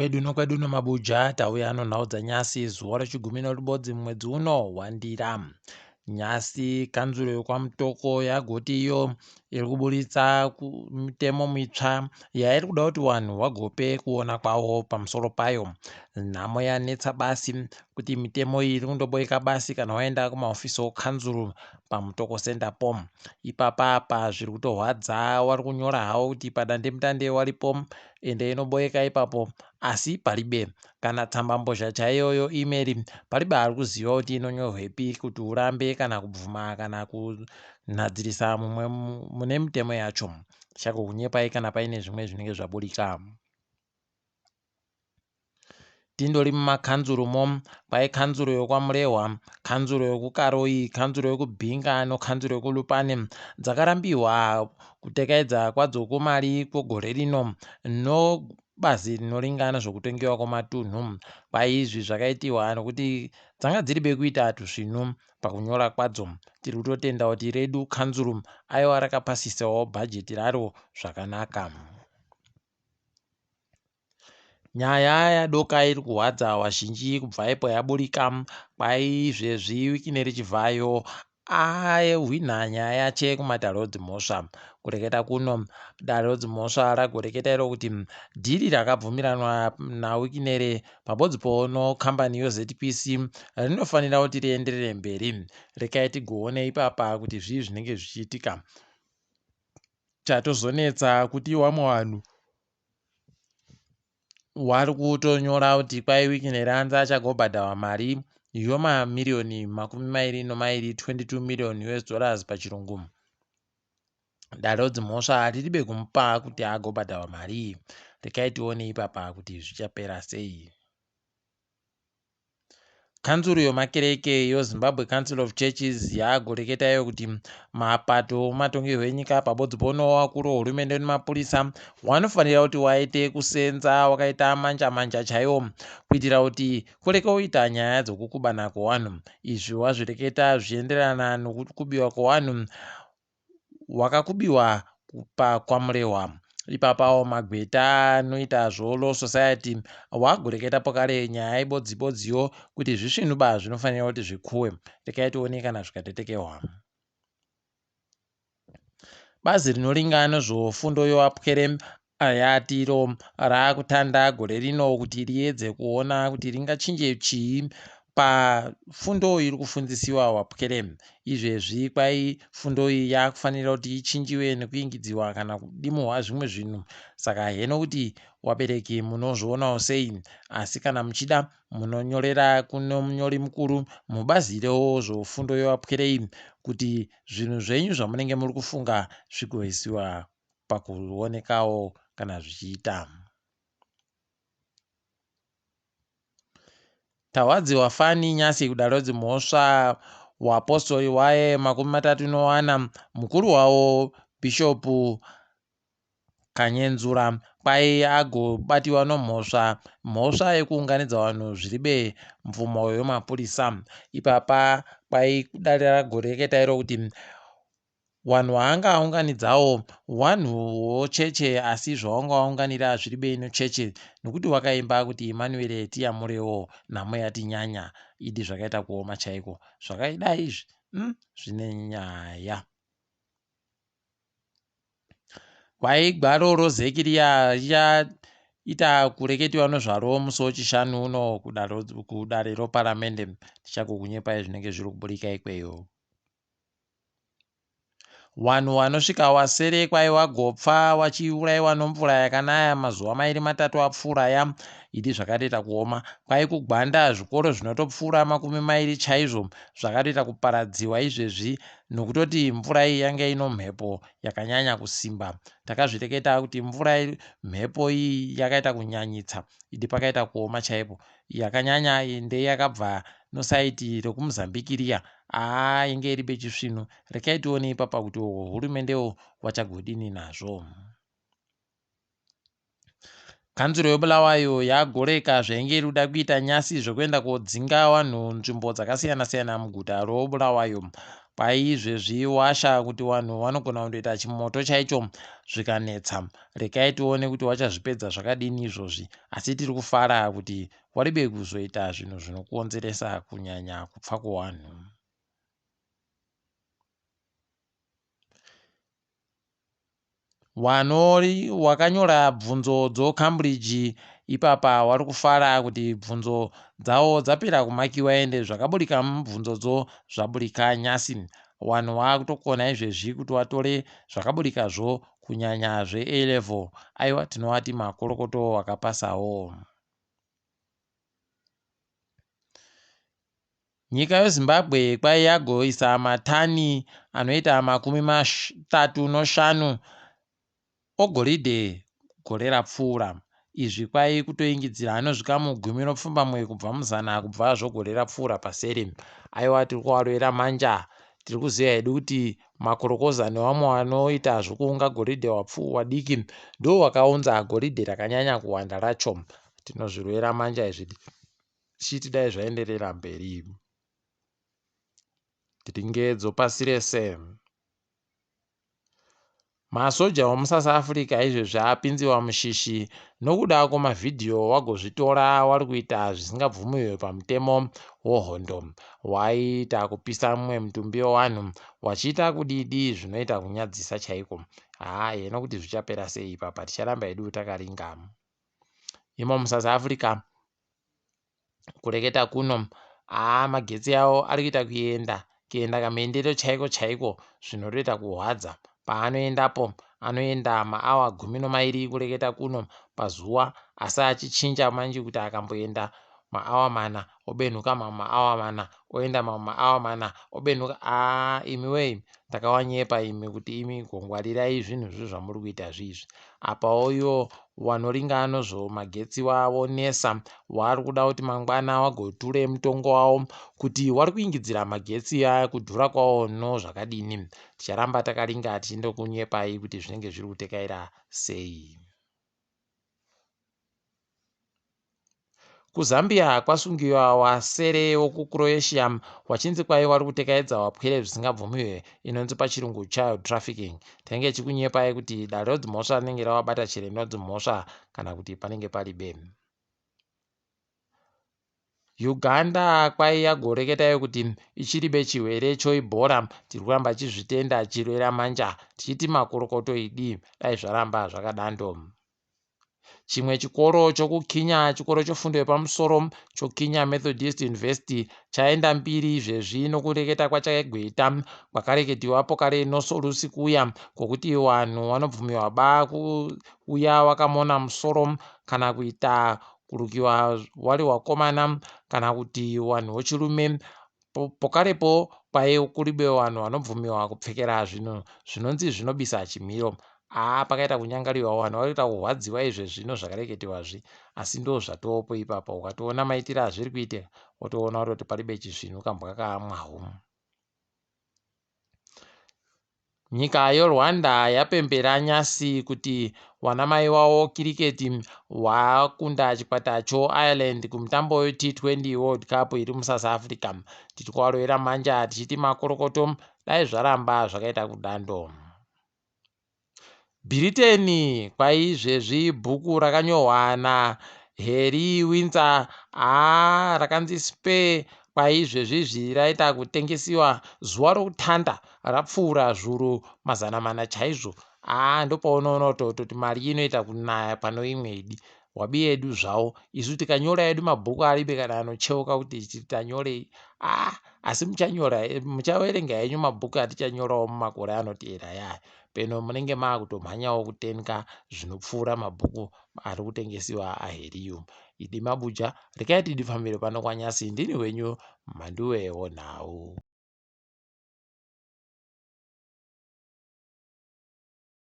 Kwedu nokwedu nomabuja tauya nonhau dzanyasi zuva rechigumi nerubodzi mumwedzi uno waNdira. Nyasi kanzuro yekwaMutoko yagoti iyo iri kuburitsa mitemo mitsva yairi kuda kuti vanhu vagope kuona kwavo pamusoro payo. Nhamo yanetsa basi kuti mitemo iyi iri kundoboika basi kana waenda kumahofisi okanzuru paMutoko Centre po. Ipapa apa zviri kutorwadza wari kunyora hawo kuti padandemutande waripo ende inoboeka ipapo asi paribe kana tsambambozha chaiyoyo email paribe ari kuziva kuti inonyorwepi kuti urambe kana kubvuma kana kunhadzirisa mumwe mune mitemo yacho. Tichagokunyepai kana paine zvimwe zvinenge zvaburika. Tindori mumakanzurumo kwai kanzuru yokwaMurehwa, kanzuru yokuKaroi, kanzuru yokuBinga nokanzuru yokuLupane dzakarambiwa kutekaidza kwadzo kwemari kwegore rino nobazi rinoringana zvokutongiwa kwematunhu. Kwai izvi zvakaitiwa nokuti dzanga dziri bekuita tusvinu pakunyora kwadzo. Tiri kutotenda kuti redu kanzuru aiwa rakapasisawo bhajeti raro zvakanaka. Nyaya yaDoka iri kurwadza vazhinji kubva ipo yaburika kwaizvezvi Wicknell Chivhayo ahwinha nyaya yache kumatare edzimhosva. Kureketa kuno dare redzimhosva ragoreketa iro kuti dhiri rakabvumiranwa naWicknell pabodzipo nokambani yoZPC rinofanira kuti rienderere mberi. Rekai tigoone ipapa kuti zvii zvinenge zvichiitika. Chatozonetsa kuti wamwe vanhu wari kutonyora kuti kwai Wicknell anzi achagobhadharwa mari yomamiriyoni 22, 22 million US dollars pachirungu. Dare redzimhosva hariribe kumupa kuti agobhadharwa mari iyi. Rekai tione ipapa kuti zvichapera sei. Kanzuru yomakereke yoZimbabwe Council of Churches yagoreketa iyo kuti mapato ematongerwo enyika pabodzi pono wakuru hurumende nemapurisa wanofanira kuti waite kusenza wakaita manja manja chaiwo kuitira kuti kureke kuita nyaya dzokukubana kwevanhu. Izvi wazvireketa zvichienderana nokukubiwa kwevanhu wakakubiwa pakwamurehwa. Ipapawo magweta anoita zvoLaw Society wagoreketa pokare nyaya ibodzibodziyo kuti zvisvinuba zvinofanira kuti zvikuwe. Rekai tione kana zvikatetekehwa. Bazi rinoringa nezvofundo yoapwere yati iro raakutanda gore rino kuti riedze kuona kuti ringachinje chii pafundo iri kufundzisiwa wapwere. Izvezvi kwai fundo iyi yakufanira kuti ichinjiwe nekuingidziwa kana kudimuhwa zvimwe zvinhu. Saka heno kuti wabereki munozvionawo sei, asi kana muchida munonyorera kuno munyori mukuru mubazi rezvofundo yevapwere iyi kuti zvinhu zvenyu zvamunenge muri kufunga zvigoisiwa pakuonekawo kana zvichiita. Tahwadziwa fani nyasi kudaro dzimhosva wapostori waye 34 mukuru wavo Bhishopu Kanyenzura kwai agobatiwa nomhosva mhosva yekuunganidza vanhu zviribe mvumo yemapurisa. Ipapa kwai dare ragoreketa iro kuti Wanhu waanga aunganidzawo wanhu wocheche asi zvawanga waunganira zviri bei nocheche nokuti wakaimba kuti Emanuere tiyamurewo nhamo yatinyanya idi zvakaita kuoma chaiko zvakaidai izvi umm zvine nyaya. Kwai gwaro roZEC riya richaita kureketiwa nozvaro musi weChishanu uno kudare roparamende. Tichakukunyepai zvinenge zviri kuburika ikweyo. Wanhu wanosvika wasere kwai wagopfa wachiuraiwa nomvura yakanaya mazuva mairi matatu apfuura aya. Idi zvakatoita kuoma. Kwai kuGwanda zvikoro zvinotopfuura 20 chaizvo zvakatoita kuparadziwa izvezvi nokutoti mvura iyi yanga ino mhepo yakanyanya kusimba. Takazvireketa kuti mvura mhepo iyi yakaita kunyanyitsa. Idi pakaita kuoma chaipo. Yakanyanya ndeyakabva nosaiti rekuMozambique riya haa inge iri bechisvinu rekai tione ipapa kuti hurumendewo wachagodini nazvo. Kanzuro yeBulawayo yagoreka zvainge iri kuda kuita nyasi zvekuenda kodzinga vanhu nzvimbo dzakasiyana-siyana muguta roBulawayo. Kwai izvezvi washaya kuti wanhu wanogona kundoita chimoto chaicho zvikanetsa. Rekai tione kuti wachazvipedza zvakadini izvozvi asi tiri kufara kuti waribe kuzoita zvinhu zvinokonzeresa kunyanya kupfa kwewanhu. Wanori wakanyora bvunzo dzoCambridge ipapa wari kufara kuti bvunzo dzawo dzapera kumakiwa ende zvakaburika mubvunzodzo zvaburika nyasi. Wanhu waakutokona izvezvi kuti watore zvakaburikazvo kunyanya zveA level. Aiwa tinowati makorokoto wakapasawo. Nyika yoZimbabwe kwai yagoisa matani anoita 35 ogoridhe gore rapfuura. Izvi kwai kutoingidzira anozvikamu 17 kubva muzana kubva zvogore rapfuura paseri. Aiwa tiri kuvarovera manja. Tiri kuziva hedu kuti makorokoza newamwe wanoita zvokuunga goridhe wadiki ndiwo wakaunza goridhe rakanyanya kuwanda racho. Tinozvirovera manja izvi. Tichiti dai zvaenderera mberi. Tiringedzo pasi rese. Masoja omuSouth Africa izvezvi apinziwa mushishi nokuda kwemavhidhiyo wagozvitora wari kuita zvisingabvumiwe pamutemo wohondo. Waiita kupisa mumwe mutumbi wewanhu wachiita kudii zvinoita kunyadzisa chaiko. Haa heno kuti zvichapera sei ipapa ticharamba hedu takaringa. Imo muSouth Africa kureketa kuno haa magetsi awo ari kuita kuenda kuenda kamuendero chaiko chaiko zvinotoita kuhwadza paanoendapo anoenda maawa 12 kureketa kuno pazuva asi achichinja manje kuti akamboenda maawa 4 obenhuka mamwe maawa 4 oenda mamwe maawa 4 obenhuka aa imi wei ndakawanyepa imi kuti imi gongwarirai zvinhu zvo zvamuri kuita zviizvi apawo iwo wanoringa anozvo magetsi wavonesa wari kuda kuti mangwana wagoture mutongo wawo kuti wari kuingidzira magetsi aya kudhura kwawo no zvakadini ticharamba takaringa tichindokunyepai kuti zvinenge zviri kutekaira sei. KuZambia kwasungiwa wasere wokuCroatia wachinzi kwai wari kutekaidza wapwere zvisingabvumiwe inonzi pachirungu child trafficking. Tinenge tichikunyepai kuti dare rodzimhosva rinenge rawabata chero inodzimhosva kana kuti panenge paribe. Uganda kwai yagoreketayo kuti ichiribe chihwere choIbhola tiri kuramba tichizvitenda tichirwera manja tichiti makorokoto idi dai zvaramba zvakadando. Chimwe chikoro chokuKenya, chikoro chefundo yepamusoro choKenya Methodist University chaenda mbiri izvezvi nokureketa kwachakagoita kwakareketiwapo kare nosolusi kuya kwokuti vanhu vanobvumiwa ba kuuya wakamona musoro kana kuita kurukiwa wari wakomana kana kuti vanhu vochirume Pokarepo kwaive kuribe vanhu vanobvumiwa kupfekera zvinhu zvinonzi zvinobisa chimiro. Haa pakaita kunyangariwa vanhu varikuita kurwadziwa izvezvi nozvakareketewa zvi asi ndozvatopo ipapa ukatoona maitire azviri kuita wotoona kutoti paribe chisvinu kambwa kaamwahu. Nyika yoRwanda yapembera nyasi kuti wanamai wawo kiriketi wakunda chikwata choIreland kumutambo weT20 World Cup iri muSouth Africa. Tiri kuvarovera manja tichiti makorokoto dai zvaramba zvakaita kudando. Bhiriteni kwaizvezvi bhuku rakanyorwa naHarry Windsor haa rakanzi Spare kwaizvezvizvi raita kutengesiwa zuva rokutanda rapfuura zvuru 400 chaizvo haa ndopaunoona kutoti mari inoita kunaya pano imwe idi wabi yedu zvawo isu tikanyora yedu mabhuku aribe kana anocheuka kuti tanyorei ah asi muchanyora muchaverenga henyu mabhuku atichanyorawo mumakore anoteera yaya peno munenge maakutomhanyawo kutenga zvinopfuura mabhuku ari kutengesiwa aheriyu idi mabuja rekai tidifambire pano kwanyasi ndini wenyu mhanduwe wonhau.